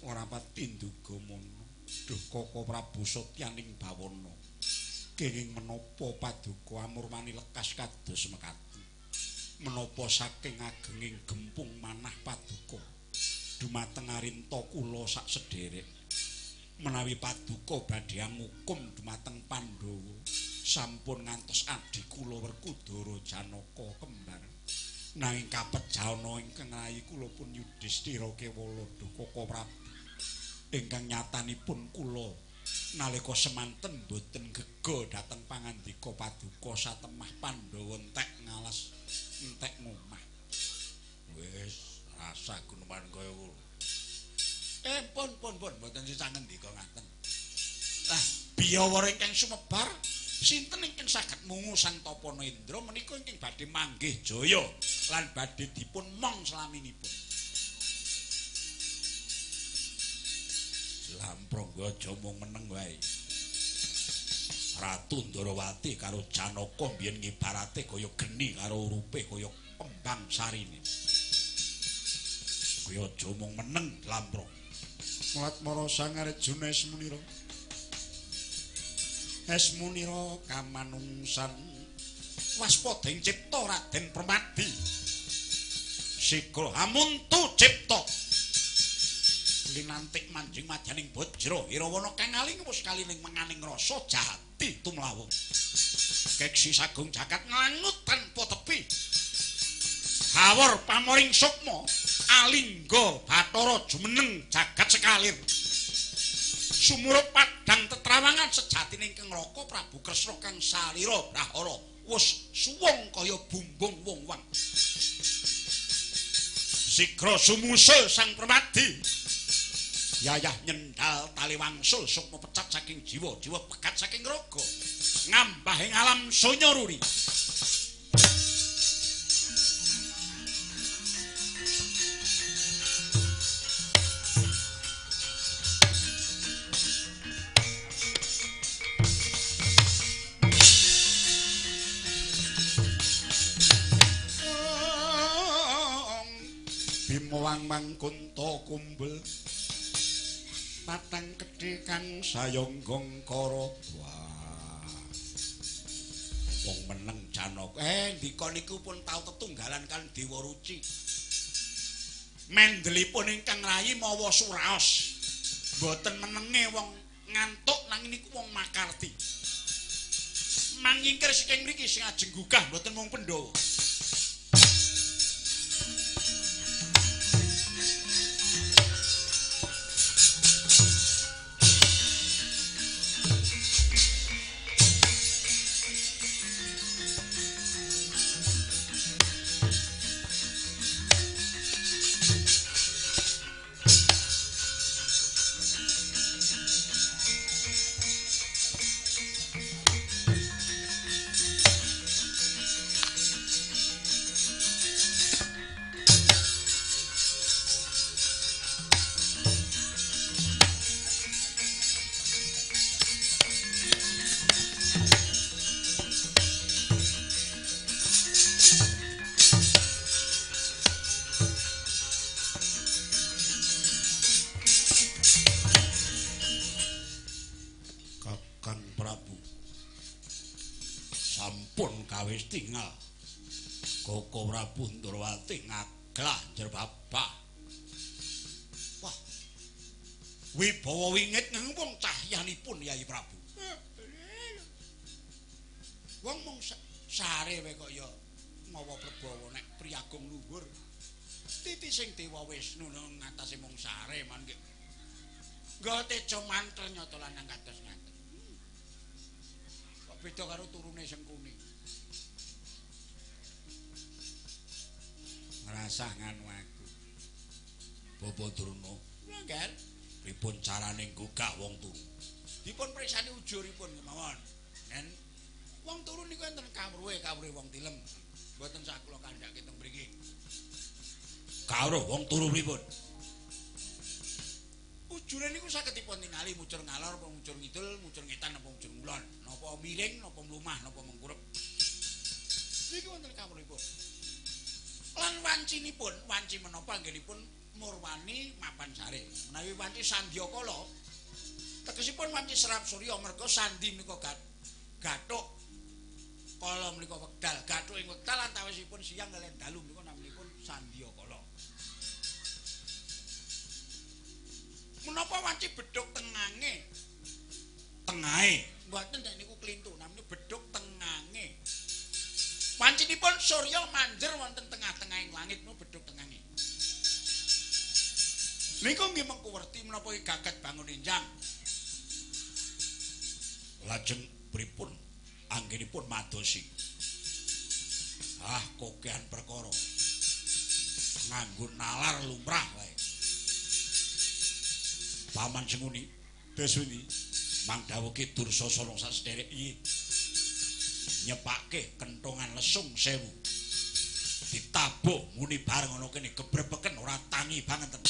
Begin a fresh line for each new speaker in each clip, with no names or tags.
Ora pati nduga mono. Duh Koko Prabu Satyaning Bawana. Kenging menapa paduka amurwani lekas kados mekaten. Menapa saking agenging gempung manah paduka dumateng arinta kula sak sederek. Menawi paduka badhe ngukum dumateng Pandhawa sampun ngantos adhi kula Werkudara Janaka kembar. Nanging kapejana ingkang rayi kula pun Yudhistira kewala duh Koko Prabu ingkang nyatanipun kula nalika semanten boten gega dhateng pangandika paduka satemah Pandhawa entek ngalas entek ngomah. Wis rasa guneman kaya ngono. Pun mboten sisah ngendika ngaten. Lah biyawara ingkang sumebar sinten ingkang saged mungu Sang Tapana Indra menika ingkang badhe manggih jaya lan badhe dipun mong slaminipun. Lamprangga aja mung meneng wae. Ratu Ndorowati karo Janaka mbiyen ngibarate kaya geni karo urupe kaya kembang sarine. Kuwi aja mung meneng Lamprang. Mulat mara Sang Arjuna Esmunira. Esmunira kamanungsan waspada ing cipta Raden Permadi. Sigra amuntu cipta. Linantik manjing madyaning bajra Irawana kang aling wis kalining menganing rasa jati tumlawung. Keksi sagung jagat nglangut tanpa tepi. Hawur pamoring sukma alingga bathara jumeneng jagat sekalir. Sumurup padang tetrawangan sejatine ingkang Raka Prabu Kresna kang salira brahara wis suwung kaya bumbung wong-wong. Sigra sumusul Sang Permadi. Yayah nyendal tali wangsul sukma pecat saking jiwa, jiwa pegat saking raga. Ngambah ing alam sonya ruri. Bima wang mangkunta kumbel patang kedhe kang sayonggong kara. Wah. Wong meneng Janaka. Ndika niku pun tau tetunggalan kan Dewa Ruci. Mendelipun ingkang rayi mawa suraos. Mboten menenge wong ngantuk nanging niku wong makarti. Mangingkir saking mriki sing ajeng gugah mboten mung Pandhawa. Wis tinggal Koko Prabu Ndorowati ngaglah jerbabah. Wah, wibawa wingit ngempung cahyanipun Yai Prabu. Wong mung sare wae kok ya mawa prabawa nek priyagung luhur. Titi sing Dewa Wisnu nang ngatasé mung sare man nggih. Nggo teja mantra nyata lanang kados ngaten. Kok beda karo turune Sengkuni. Ngrasah nganu aku. Bapak Durna, nggih. Pripun carane nggugah wong turu? Dipun priksani ujuripun kemawon. Nen wong turu niku enten kawruhe, kawruhe wong tilem. Mboten sak kula kandhake teng mriki. Kawruh wong turu pripun? Ujure niku saged dipun tingali mujur ngalor apa mujur ngidul, mujur ngetan apa mujur ngulon, napa miring, napa mlumah, napa mengkurep. Niki wonten kawruhipun. Lan wancinipun, wanci menapa anggenipun murwani mapan sare. Menawi wanci sandyakala tegesipun wanci serap surya merga sandi menika gathuk kala menika wekdal, gathuk ing wekdal antawisipun siang kaliyan dalu menika naminipun sandyakala. Menapa wanci bedhug tengange? Tengahe. Mboten nek niku klintu, namine bedhug tengange. Wancinipun surya manjer wonten tengah-tengahing langit niku bedhug tengange. Niku nggih mengku werti menapa iki gagat bangun enjang. Lajeng pripun anggenipun madosi? Ah, kokehan perkara. Nganggo nalar lumrah wae. Paman Senguni, Desuni, mang dawuhke Dursasana sasederek iki nyepake kentongan lesung 1000. Ditabuh muni bareng ana kene gebrebeken ora tangi banget.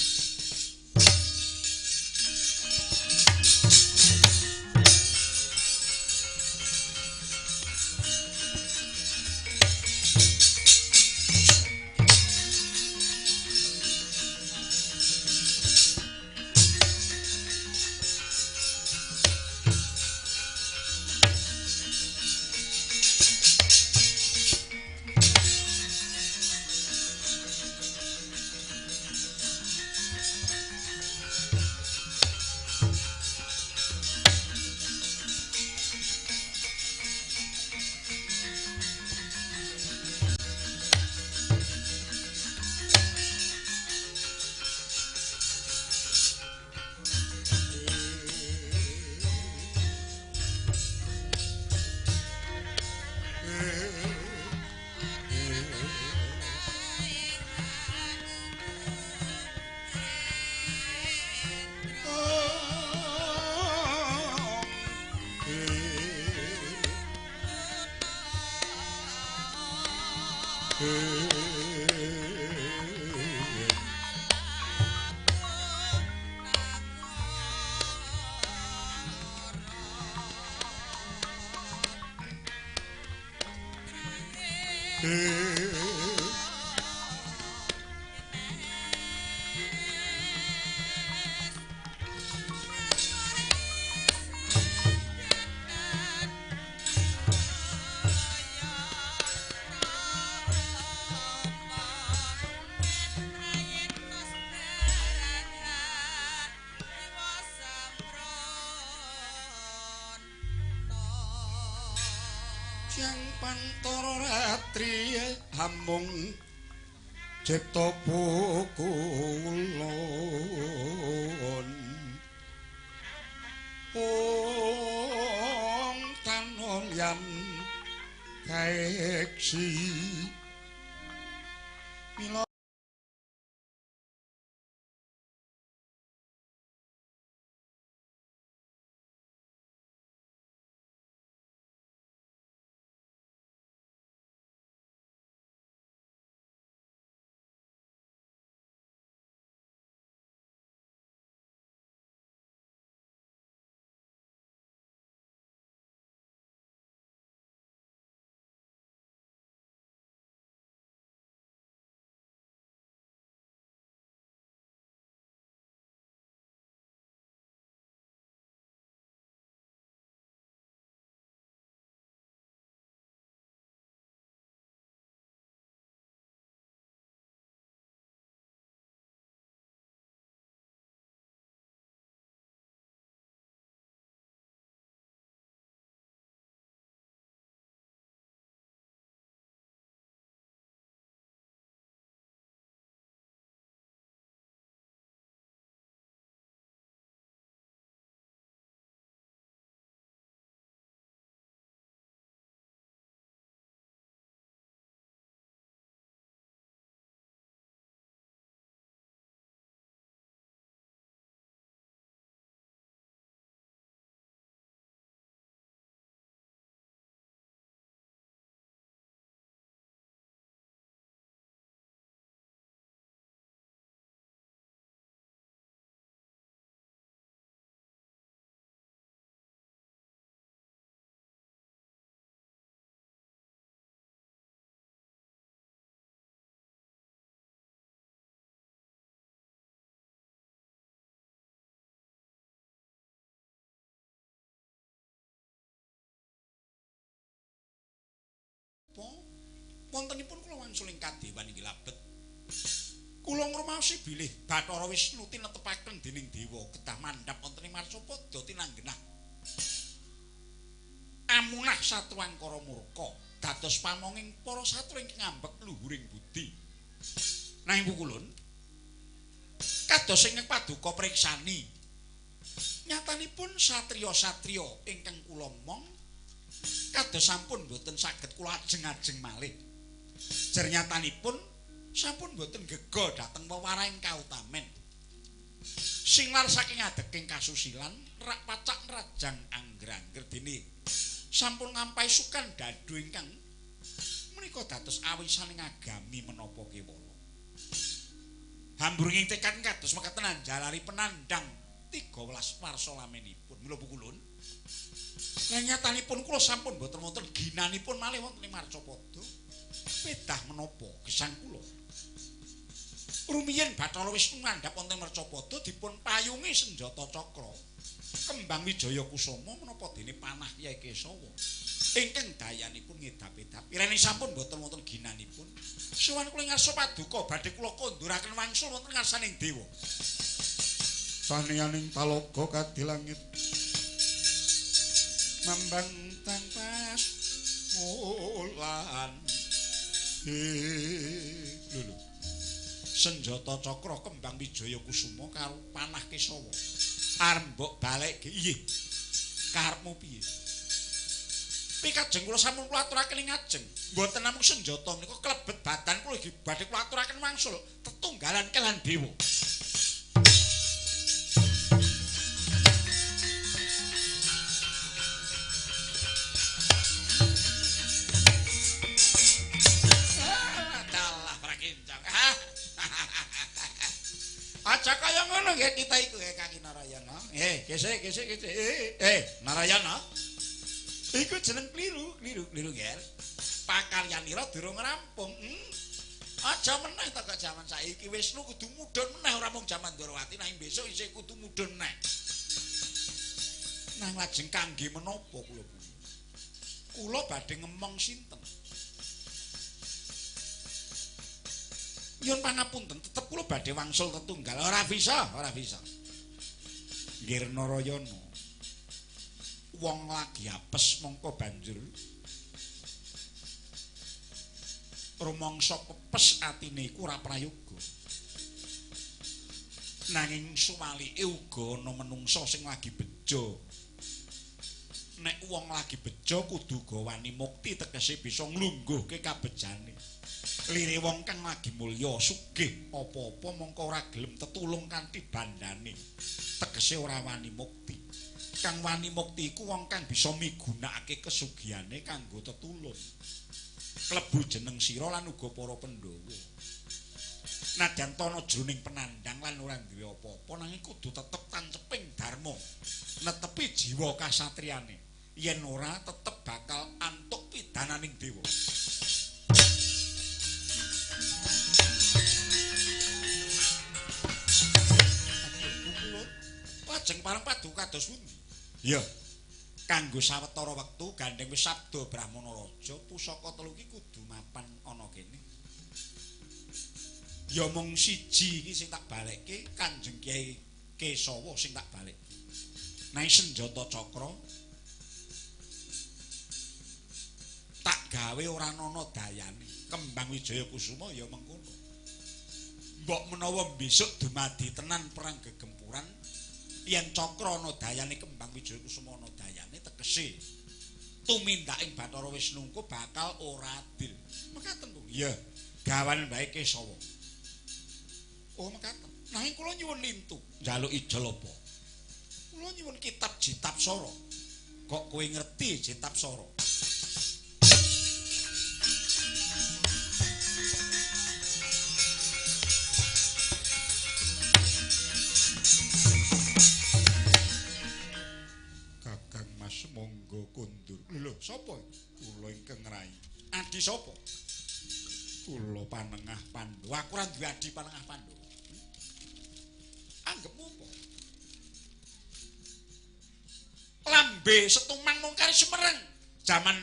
Pantara ratri amung cipta pukulun wong tanolyan kaeksi mila. Wontenipun kula wangsul ing kadewan inggih labet. Kula ngrumaosi bilih Bathara Wisnu tinetepaken dening dewa kedah mandhap wonten ing Marcapada tinanggenah. Amunah satru angkara murka dados pamonging para satru ingkang ngambek luhuring budi. Nanging pukulun kados ingkang paduka priksani. Nyatanipun satriya-satriya ingkang kula mong kados sampun boten saged kula ajeng-ajeng malih. Jernyatanipun sampun boten gega dhateng wewarahing kautamen. Singlar saking adeking kasusilan rak pacak nrajang angger-angger dene sampun ngampahi sukan dadu ingkang menika dados awisaning agami menapa kewala. Hamburing tekad kados mekaten anjalari penandang 13 warsa lamenipun. Mila pukulun lan nyatanipun kula sampun boten wonten ginanipun malih wonten ing Marcapada. Pedah menapa gesang kula. Rumiyin Bathara Wisnu ngandhap wonten Marcapada dipun payungi senjata cakra Kembang Wijaya Kusuma menapa dene panah Kyai Kesawa ingkang dayanipun ngedap-edap. Irene sampun boten wonten ginanipun. Sowan kula ngarsa paduka badhe kula konduraken wangsul wonten ngarsaning dewa.
Saniyaning talaga kadilangit mambang
tangpas wulan. Lho lho. Senjata cakra Kembang Wijaya Kusuma karo panah Kesawa. Arep mbok balekke. Iye. Karepmu piye? Pikajeng kula sampun kula aturaken ing ngajeng. Mboten namung senjata menika klebet badan kula iki badhe kula aturaken wangsul tetunggalan kelan dewa. Dalah prakincang. Aja kaya ngono nggih kita iku Kaki Narayana. Gesek gesek gesek. Narayana. Iku jeneng kliru, kliru, kliru nger. Pakaryanira durung rampung. Aja meneh to kok jaman saiki Wisnu kudu mudhun meneh ora mung jaman Ndorowati nanging besok isih kudu mudhun meneh. Nang lajeng kangge menapa kula pundi? Kula badhe ngemong sinten? Nyuwun pangapunten, tetep kula badhe wangsul tetunggal. Ora bisa, ora bisa. Nggih Narayana. Wong lagi apes mongko banjur rumangsa pepes atine iku ora prayoga. Nanging suwalike uga ana menungsa sing lagi bejo. Nek wong lagi bejo kudu uga wani mukti tegese bisa nglungguhke kabejane. Lire wong kang lagi mulya sugih apa-apa mongko ora gelem tetulung kanthi bandane. Tegese ora wani mukti. Kang wani mukti iku wong kang bisa migunakake kesugihane kanggo tetulung. Klebu jeneng sira lan uga para Pandhawa. Nadyan tana jroning penandang lan ora duwe apa-apa nanging kudu tetep tanceping dharma. Netepi jiwa kasatriyane. Yen ora tetep bakal antuk pidananing dewa. Lajeng pareng paduka kados pundi? Ya. Kanggo sawetara wektu gandeng wis sabda Brahmana Raja pusaka telu iki kudu mapan ana kene. Ya mung siji iki sing tak balekke Kanjeng Kyai Kesawa sing tak balekke. Nanging senjata cakra tak gawe ora ana dayane. Kembang Wijaya Kusuma ya mengkono. Mbok menawa besok dumadi tenan perang gegempuran yen cakra ana dayane Kembang Wijaya Kusuma ana dayane tegese tumindaking Bathara Wisnu engko bakal ora adil. Mekaten to? Iya, gawan bae Kesawa. Oh, mekaten. Nanging kula nyuwun lintu, njaluk ijol apa? Kula nyuwun kitab Jitapsara. Kok kowe ngerti Jitapsara?
Kakang Mas monggo kondur.
Lho, sapa?
Kula ingkang ngrai.
Adi sapa?
Kula Panengah Pandhawa.
Aku ora duwe adi Panengah Pandhawa. Anggepmu apa? Lambe setumang mung kari semereng. Jaman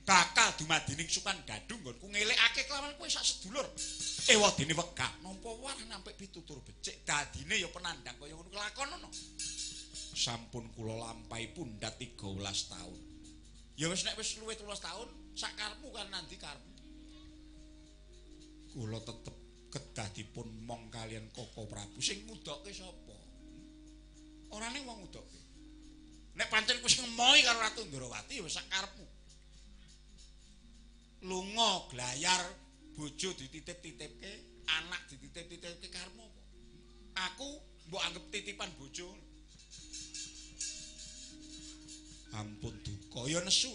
Bakal dumadining sukan dadu nggonku ngelekake kelawan kowe sak sedulur. Ewadene wegah nampa warah nampik pitutur becik dadine ya penandang kaya ngono kelakonono. Sampun kula lampahi pundhat 13 taun. Ya wis nek wis luwih 13 taun sak karepmu kan nanti karepmu. Kula tetep kedah dipun mong kalian Koko Prabu sing ngudokke sapa? Ora ning wong ngudokke. Nek pancen wis ngemohi karo Ratu Ndorowati ya wis sak karepmu. Lunga glayar bojo dititip-titipke, anak dititip-titipke karepmu apa? Aku mbok anggap titipan bojo. Ampun duka ya nesu.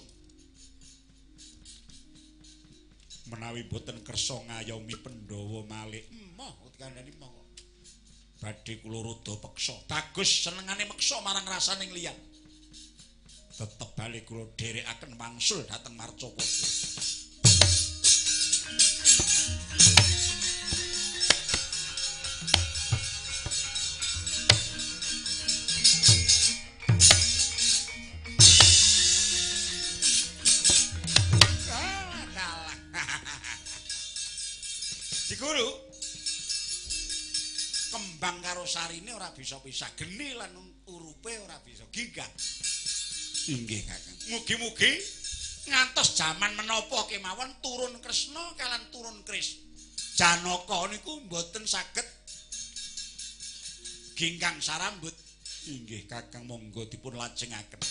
Menawi boten kersa ngayomi Pandhawa malih, emoh dikandani emoh kok. Badhe kula rada peksa. Bagus senengane meksa marang rasaning liyan. Tetep bali kula dherekaken wangsul dhateng Marcapada. Guru, kembang karo sarine ora bisa pisah, geni lan urupe ora bisa ginggah. Inggih Kakang. Mugi-mugi ngantos jaman menapa kemawon turun Kresna kalan turun Kris. Janaka niku mboten saged ginggang sarambut. Inggih Kakang, monggo dipun lajengaken.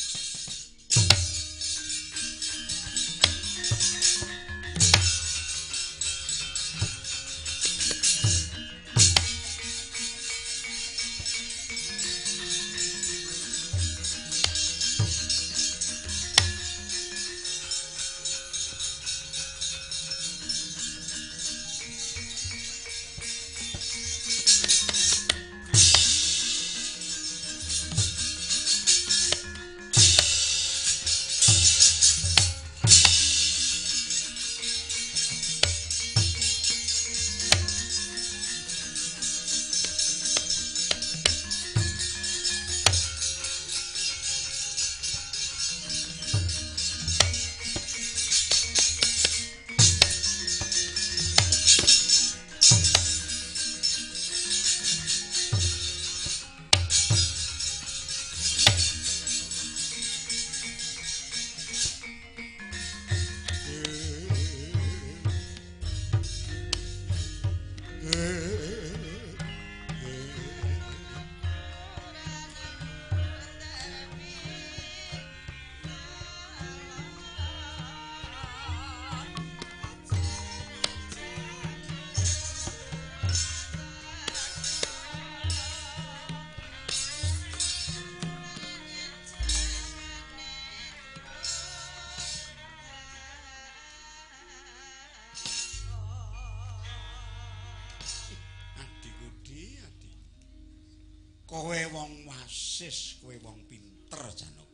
Kowe wong wasis, kowe wong pinter Janaka.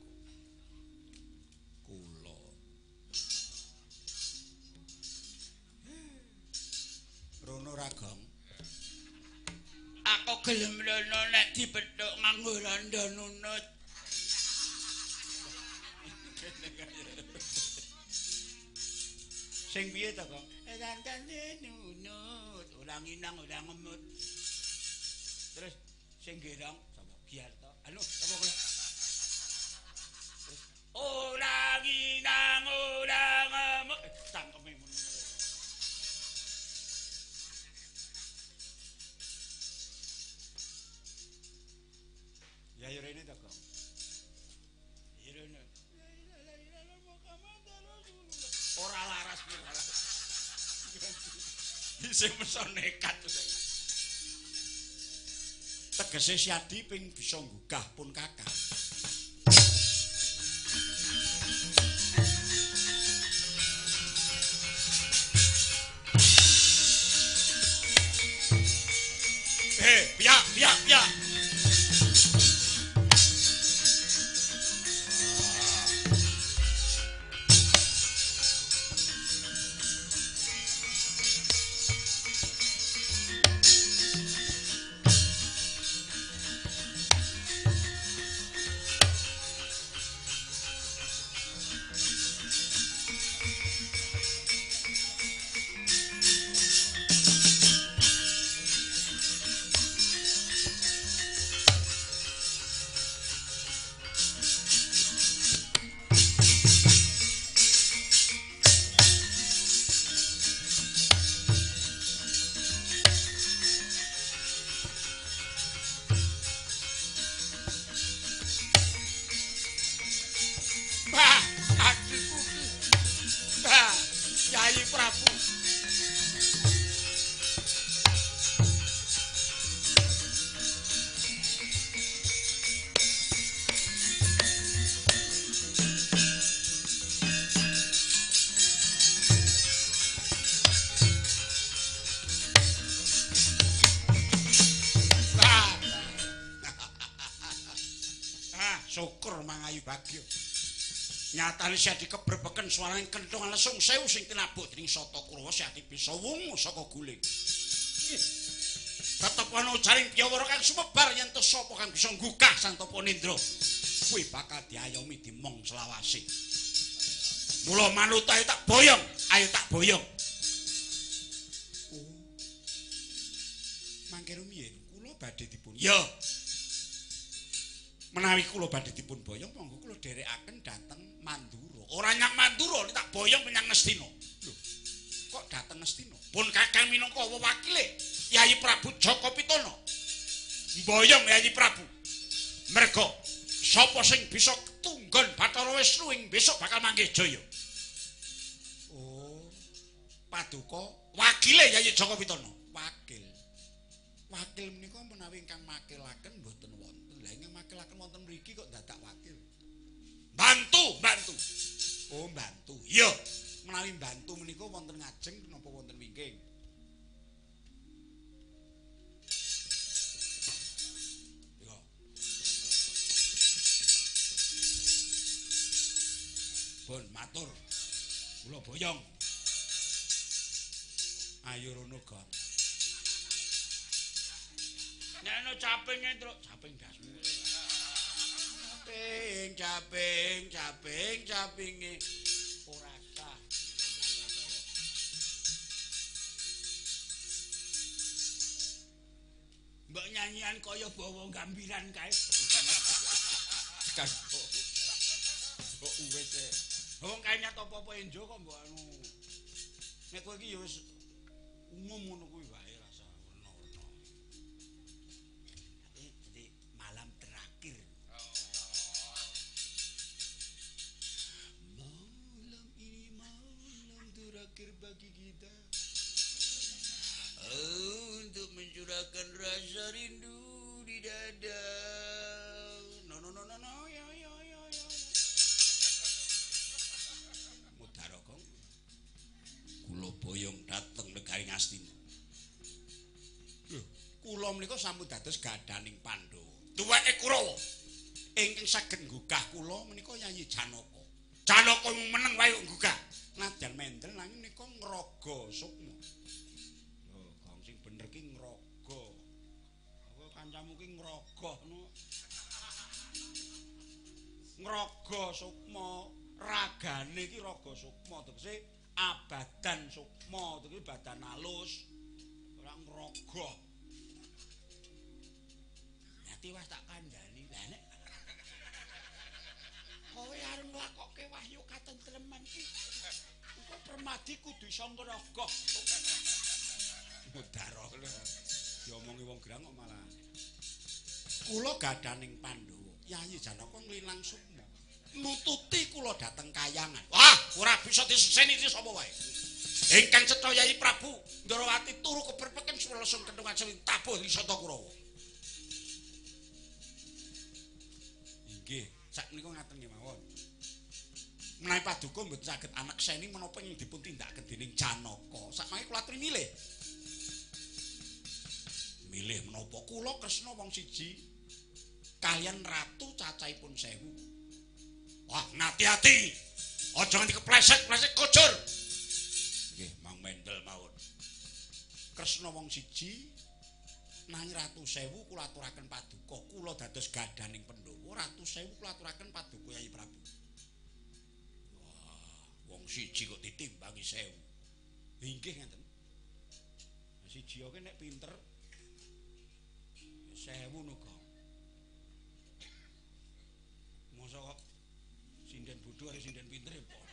Kula. Rono ra gong.
Aku gelem rono nek dipethuk nganggo rondo nunut.
Sing piye to, Gong?
Randane nunut, ora nginang ora ngemut.
Terus sing gerong sapa? Giarto. Anu sapa kuwi? Terus
ora nginang ora ngemut,
cangkeme ngono. Ya yo rene to, Gong.
Ya rene.
Ora laras kuwi ora. Isih meso nekat to saiki. Tegese Siadi ping bisa nggugah pun kakak. Piak, piak, piak. Syukur mangayu bagya. Nyatane Sehadi kebrebeken suarane kenthongan lesung sewu sing tinabuk dening Sata Kurawa Sehadi bisa wungu saka guling. Tetep ana ujaring piyawara kang sumebar yen to sapa kang bisa nggugah Sang Tapa Nindra. Kuwi bakal diayomi dimong selawase. Mula manut ayo tak boyong, ayo tak boyong. Oh. Mangke rumiyin kula badhe dipun. Ya. Menawi kula badhe dipun boyong monggo kula dherekaken dhateng Mandura. Ora nyang Mandura, tak boyong menyang Ngastina. Lho. Kok dhateng Ngastina? Pun Kakang minangka wewakile Yayi Prabu Jaka Pitana. Mboyong Yayi Prabu. Merga sapa sing bisa tunggon Bathara Wisnu ing besok bakal manggih jaya. Oh. Paduka wakile Yayi Jaka Pitana. Wakil. Wakil menika menawi ingkang makilaken mboten wonten. Lah ingkang makilaken wonten mriki kok dadak wakil. Bantu, bantu. Oh, bantu. Iya. Menawi bantu menika wonten ngajeng napa wonten wingking? Iya. Pun matur. Kula boyong. Ayo rono, Gong.
Nek ana capinge, Truk, caping dasmu.
Caping, caping, caping, capinge ora sah.
Mbok nyanyian kaya bawa gambiran kae.
Kan mbok wis e.
Wong kae nyat apa-apa enjo kok mbok anu.
Nek kowe iki ya wis umum ngono kuwi wae rasa werna-werna.
Tapi di malam terakhir.
Malam ini malam terakhir bagi kita.
Untuk mencurahkan rasa rindu di dada.
No no no no no ya ya ya ya. Mudara Kong. Kula boyong dhateng negari Ngastina. Lho, kula menika sampun dados gadaning Pandhawa. Tuweke Kurawa. Ingkang saged nggugah kula menika Yayi Janaka. Janaka meneng wae kok nggugah. Nadyan mendel nanging menika ngraga sukma. Lho, Gong sing bener ki ngraga. Apa kancamu ki ngraga no? Ngraga sukma, ragane ki raga sukma tegese abadan sukma, tegese badan alus. Ora ngraga.
Dadi wis tak kandhani. Lah nek kowe arep nglakokke wahyu katentreman ki, engko Permadi kudu iso ngraga.
Mudara lho. Diomongi wong gerang kok malah. Kula gadaning Pandhawa, Yayi Janaka nglinang sukma. Nututi kula dhateng kayangan. Wah, ora bisa diseseni iki sapa wae. Ingkang cetha Yayi Prabu Ndrawati turu keprepeken swara lesung kenthungan sing tabuh ing Sata Kurawa. Inggih, sak menika ngaten nggih mawon. Menawi paduka mboten saged anekseni menapa ing dipun tindakaken dening Janaka. Sakmangke kula aturi milih. Milih menapa kula Kresna wong siji kalian ratu cacahipun 1000. Wah, ngati-ati. Aja nganti kepleset-pleset kocor. Nggih, Mang Mendel mawon. Kresna wong siji nanging ratu 1000 kula aturaken paduka. Kula dados gadaning Pandhawa, ratu 1000 kula aturaken paduka Yayi Prabu. Wah, wong siji kok ditimbangi 1000. Inggih ngaten. Siji oke nek pinter 1000 no, Gong. Masa kok sinden bodho karo sinden pinter ya padha.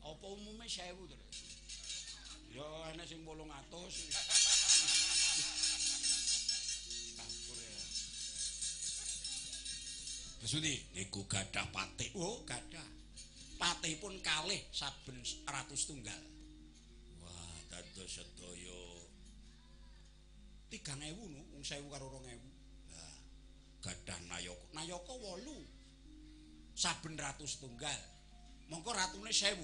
Apa umume 1000 to? Ya ana sing 800. Campur ya. Terus pundi? Niku gadah patih. Oh, gadah. Patihipun kalih saben 100 tunggal. Wah, dados sedaya 3000 no, wong 1000 karo 2000. Lah, gadah nayaka. Nayaka 8. Saben 100 tunggal. Mongko ratune 1000.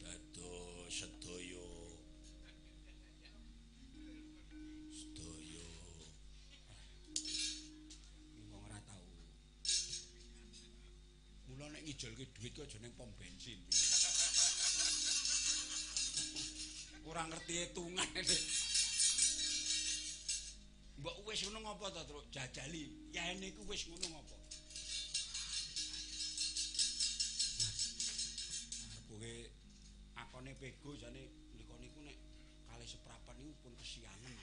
Dados sedaya sedaya
Dijolke dhuwit ku aja ning pom bensin. Ora ngerti hitungan. Mbok wis ngono ngopo to, Truk? Jajali. Yaene iku wis ngono ngopo? Arep kowe akone pego jane ndika niku nek kalih seprapat niku pun kesiangan.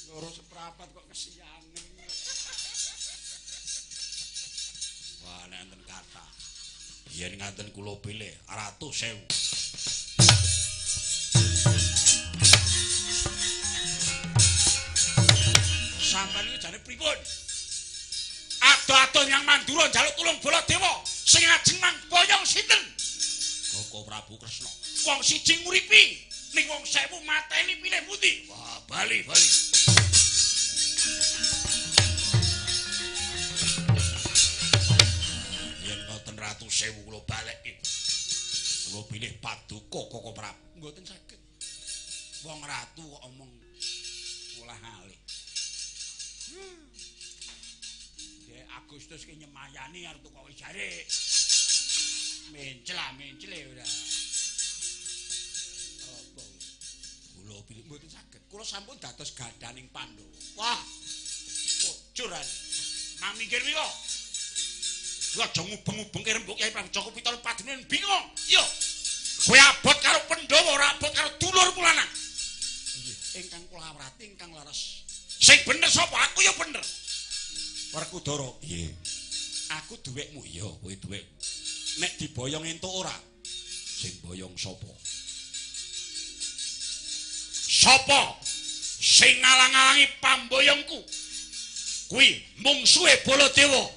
Loro seprapat kok kesiangan.
Wah, nek enten kathah. Yen ngaten kula pilih 100.000.
Sampeyan iki jane pripun?
Ado-ado nyang Mandura njaluk tulung Baladewa sing ajeng mang boyong sinten? Koko Prabu Kresna. Wong siji nguripi, ning wong 1000 mateni pilih pundi? Wah, bali bali. Yen ngoten 100.000 kula balekke. Kula pilih paduka Koko Prabu.
Mboten saged. Wong ratu kok omong olah alih. Ya Agustus ki nyemayani arep tukoke jarik. Mencla mencle ora. Apa?
Kula pilih
mboten saged. Kula sampun dados gadaning Pandhawa. Wah. Pucuran.
Mang minggir miko. Kowe aja ngubeng-ubengke rembug Kyai Prabu Joko Pitana padune bingung. Yo. Kowe abot karo Pandhawa ora abot karo dulurmu lanang.
Nggih, ingkang kula awrati ingkang leres.
Sing bener sapa? Aku ya bener.
Werkudara.
Piye?
Aku duwekmu.
Iya, kowe duwek.
Nek diboyong entuk ora?
Sing boyong sapa? Sapa sing ngalang-alangi pamboyongku? Kuwi mungsuhe Baladewa.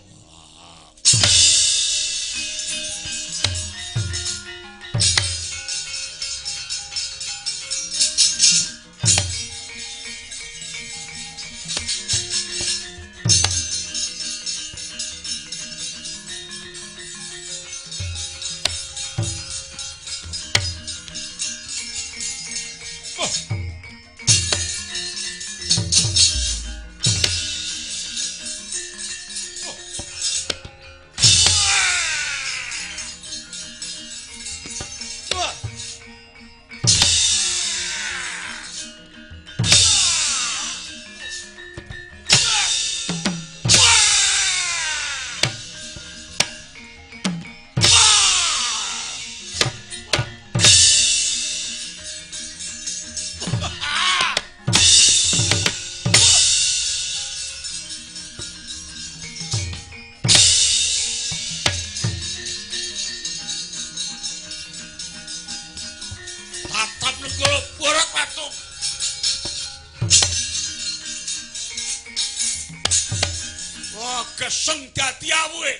Tatap negara barat patung. Wah, geseng dadi awuhe.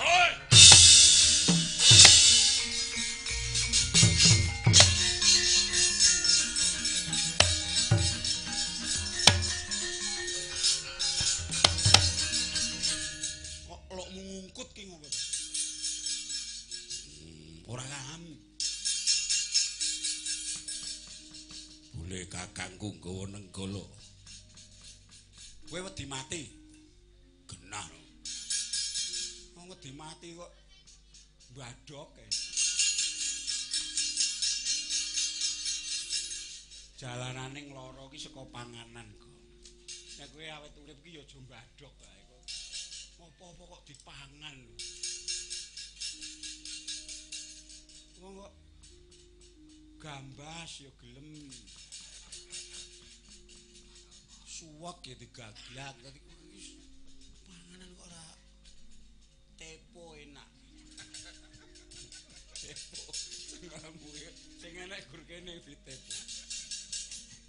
Hoi.
Kok lokmu ngungkut ki ngopo to? Ora paham.
Bule kakangku nggawa nenggala.
Kowe wedi mati.
Genah.
Wong wedi mati kok mbadhok e. Jalanane ngloro ki saka panganan kok. Nek kowe awet urip ki ya aja mbadhok kae kok. Apa-apa kok dipangan lho. Wong kok gambas ya gelem. Suwek ya digaglak. Dadi panganan kok ora tepo enak. Tepo sing lambuhe sing enak gur kene di tepo.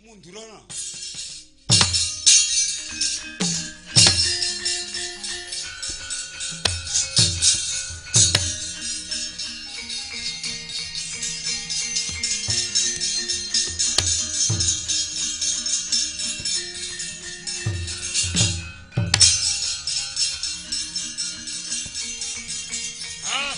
Mundur ana.
Ah!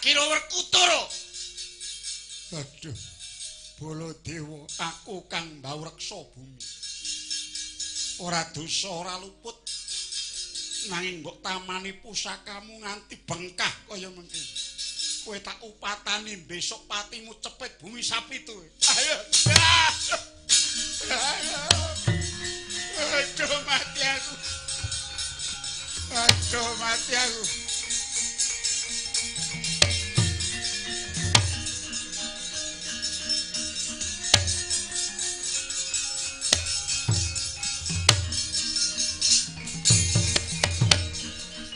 Kira Werkudara.
Aduh. Baladewa, aku kang mbaureksa bumi. Ora dosa, ora luput. Nanging mbok tamani pusakamu nganti bengkah kaya mengkene. Kowe tak upatani besok patimu cepet bumi sapitu. Ayo. Aduh mati aku. Aduh mati aku.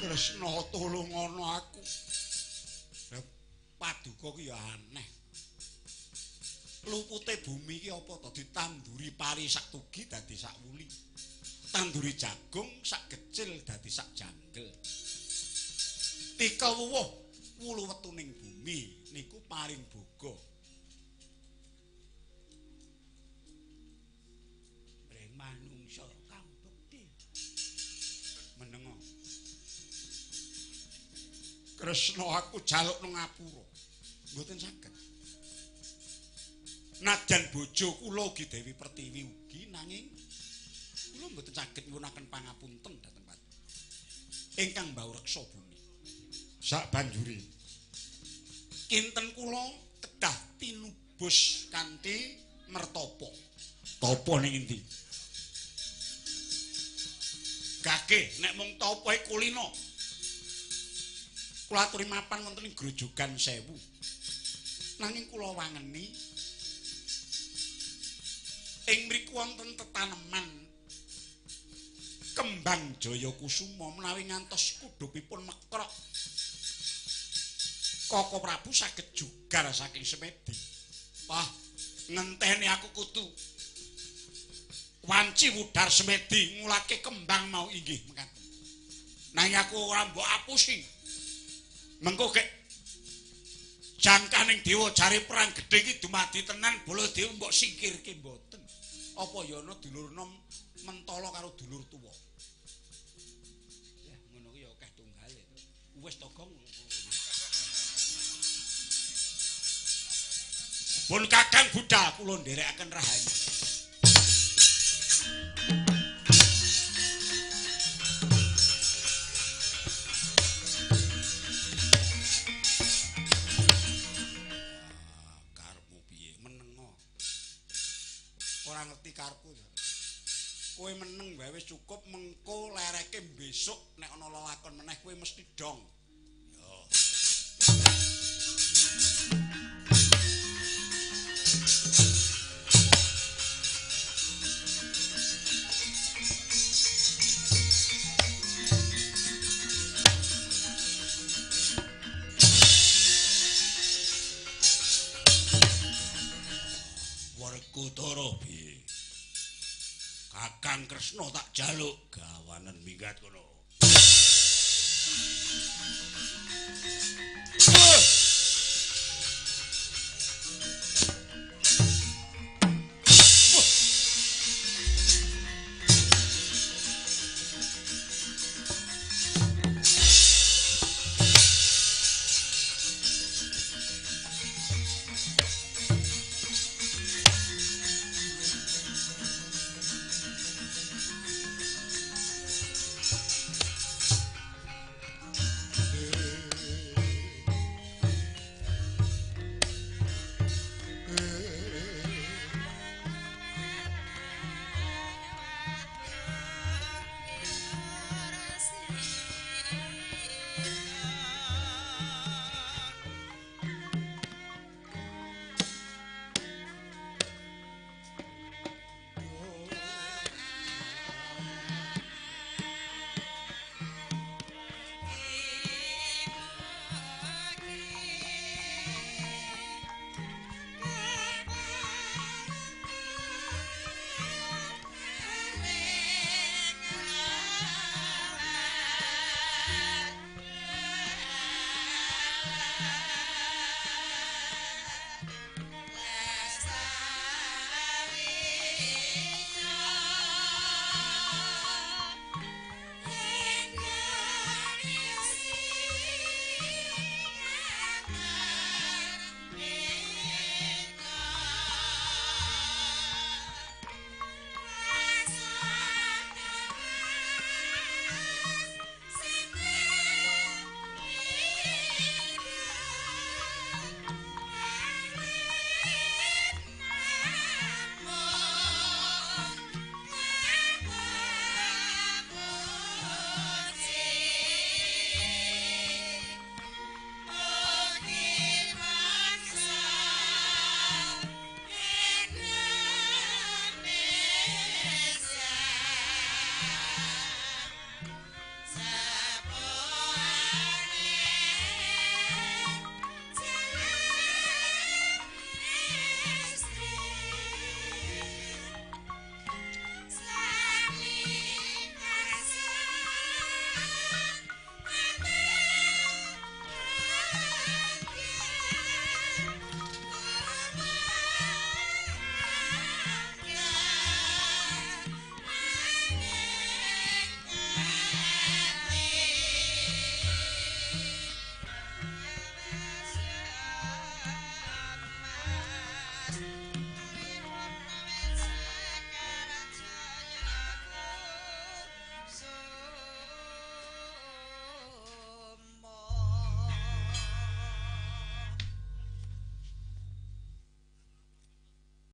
Kresna tulungono aku.
Paduka ki ya aneh. Lupute bumi ki apa to ditanduri pari sak tugi dadi sak wuli. Tanduri jagung sak kecil dadi sak janggel. Tikel wuwuh wulu wetuning bumi niku paring boga. Mring manungsa kang bekti. Menengo.
Kresna aku jaluk nang ngapura.
Mboten saged. Najan bojo kula ugi Dewi Pertiwi ugi nanging kula mboten saged nyuwunaken pangapunten dhateng paduka ingkang mbaureksa bumi.
Sak banjuri
kinten kula kedah tinubus kanthi mertapa.
Tapa ning endi?
Gage nek mung tapa kulino. Kula aturi mapan wonten ing Grojogan Sewu. Nanging kula wangeni ing mriku wonten tetaneman kembang jaya kusuma menawi ngantos kudhupipun mekrok. Koko Prabu saged jugar saking semedi. Wah, ngenteni aku kudu wanci wudar semedi ngulake kembang mau inggih mekaten. Nanging aku ora mbok apusi. Mengko gek jangkaning dewa jare perang gedhe iki dumadi tenan Baladewa mbok singkirke mboten. Apa ya ana dulur nom mentala karo dulur tuwa. Ya ngono ki ya akeh tunggale to. Wis to gong. Pun Kakang budal kula nderekaken rahayu. Karepmu piye? Menengo. Ora ngerti karepku to. Kowe meneng wae wis cukup mengko lereke besok nek ana lelakon meneh kowe mesti dong. Yo.
Werkudara piye? Kakang Kresna tak jaluk gawanen minggat kono.